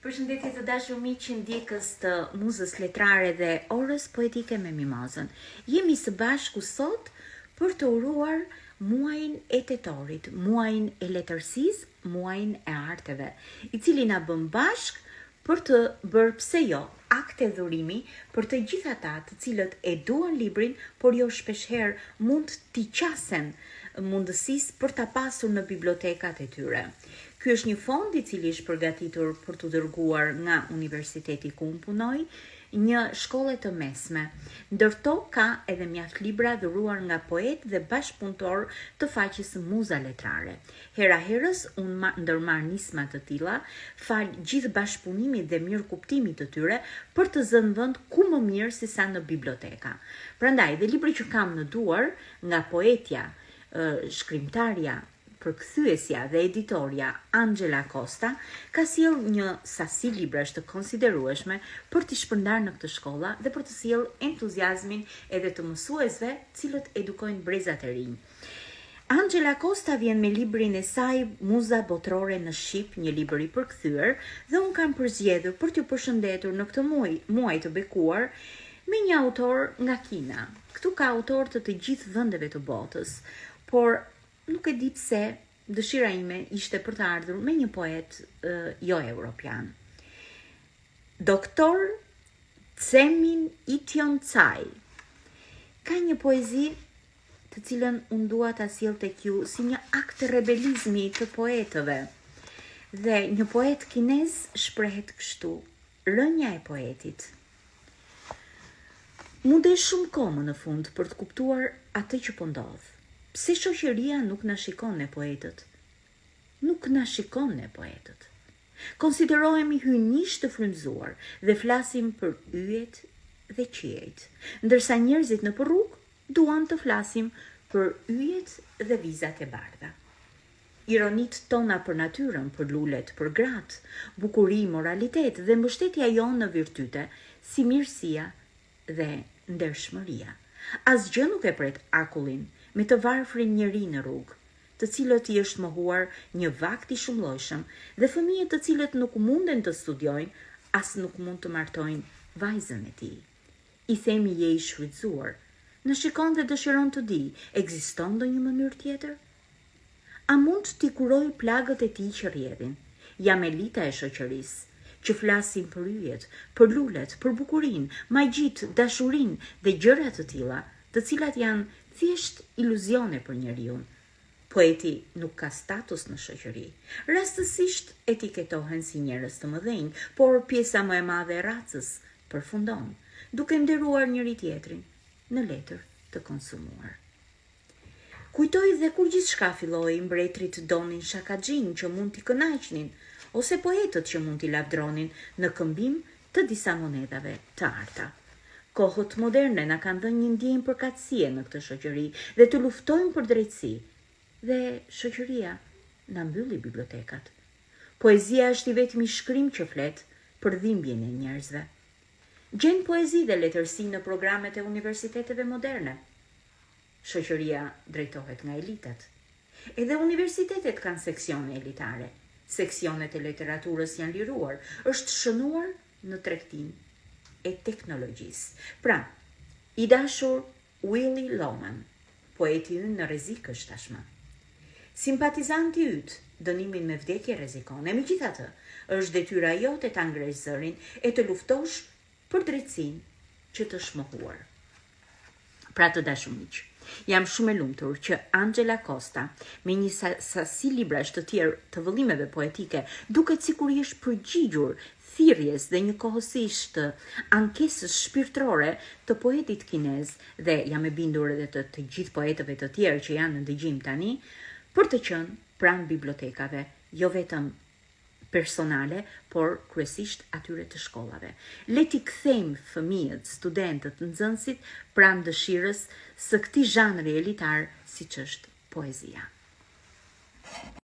Përshëndetje të dashur miq ndjekës të Muzës Letrare dhe Orës Poetike me Mimozën. Jemi së bashku sot për të uruar muajin e tetorit, muajin e letërsisë, muajin e arteve, i cili na bën bashkë për të bërë pse jo akte dhurimi për të gjithë ata të cilët e duan librin, por jo shpeshherë mund t'i qasen mundësisë për ta pasur në bibliotekat e tyre. Ky është një fond i cili është përgatitur për t'u dërguar nga universiteti ku unë punoj, një shkolle të mesme. Ndër to ka edhe mjaft libra dhuruar nga poetë dhe bashkëpunëtorë të faqes Muza Letrare. Hera herës unë ndërmarr nisma të tilla, falë gjithë bashkëpunimit dhe mirëkuptimit të tyre për të zënë vend ku më mirë sesa në biblioteka. Prandaj dhe libri që kam në duar nga poetja, shkrimtarja, Përkthyesja dhe editorja Anxhela Kosta ka sjellë një sasi librash të konsiderueshme për t'i shpërndarë në këtë shkolla dhe për të sjellë entuziazmin edhe të mësuesve cilët edukojnë brezat e rinj. Anxhela Kosta vjen me librin e saj Muza botërore në shqip, një libër i përkthyer dhe unë kam përzgjedhur për t'ju përshëndetur në këtë muaj, muaj të bekuar me një autor nga Kina. Këtu ka autorë të të gjithë vendeve të botës, por Nuk e di pse dëshira ime ishte për të ardhur me një poet jo europian. Doktor Tsemin Ition Tsai ka një poezi të cilën unë dua ta sjell tek ju si një akt rebelizmi të poetëve. Dhe një poet kinez shprehet kështu, rënia e poetit. M'u desh shumë kohë më në fund për të kuptuar atë që po ndodh. Pse shoqëria nuk na shikon ne poetët? Nuk na shikon ne poetët. Konsiderohemi hyjnisht të frymëzuar dhe flasim për yjet dhe qiejt, ndërsa njerëzit nëpër rrugë duan të flasim për yjet dhe vizat e bardha. Ironitë tona për natyrën, për lulet, për gratë, bukuri, moralitet dhe mbështetja jonë në virtyte, si mirësia dhe ndershmëria. Asgjë nuk e pret akullin me të varfrin njeri në rrugë, të cilët i është mohuar një vakt i shumëllojshëm dhe fëmijët të cilët nuk munden të studiojnë as nuk mund të martojnë vajzën e tij. I themi je i shfrytëzuar. Na shikon dhe dëshiron të dijë, ekziston ndonjë mënyrë tjetër? A mund t'i kuroj plagët e tij që rrjedhin? Jam elita e shoqërisë, që flasim për yjet, për lulet, për bukurinë, magjitë, dashurinë dhe gjëra të tilla, të cilat janë thjesht iluzione për njeriun. Poeti nuk ka status në shoqëri. Rastësisht etiketohen si njerëz të mëdhenj, por pjesa më e madhe e racës përfundon, duke nderuar njëri-tjetrin në letër të konsumuar. Kujtoj dhe kur gjithçka filloi, mbretërit donin shakaxhinj që mund t'i kënaqnin, ose poetët që mund t'i lavdronin në këmbim të disa monedhave të arta. Kohët moderne na kanë dhënë një ndjenjë përkatësie në këtë shoqëri dhe të luftojmë për drejtësi. Dhe shoqëria na mbylli bibliotekat. Poezia është i vetmi shkrim që flet për dhimbjen e njerëzve. Gjen poezi dhe letërsi në programet e universiteteve moderne. Shoqëria drejtohet nga elitat. Edhe universitetet kanë seksione elitare. Seksionet e literaturës janë liruar, është shënuar në tregtinë e teknologjisë. Pra, i dashur Willy Loman, poeti ynë në rrezik është tashmë. Simpatizanti yt dënimin me vdekje rrezikon, e megjithatë, është detyra jote ta ngresh zërin e të luftosh për drejtësinë që të është mohuar. Pra të dashur miq, jam shumë e lumtur që Anxhela Kosta me një sasi librash të tjerë të vëllimeve poetike duket sikur i është përgjigjur thirrjes dhe njëkohësisht ankesës shpirtërore të poetit kinez dhe jam e bindur edhe të të gjithë poetëve të tjerë që janë në dëgjim tani për të qenë pranë bibliotekave jo vetëm personale, por kryesisht atyre të shkollave. Le t'i kthejmë fëmijët, studentët, nxënësit pranë dëshirës së këtij zhanri elitar siç është poezia.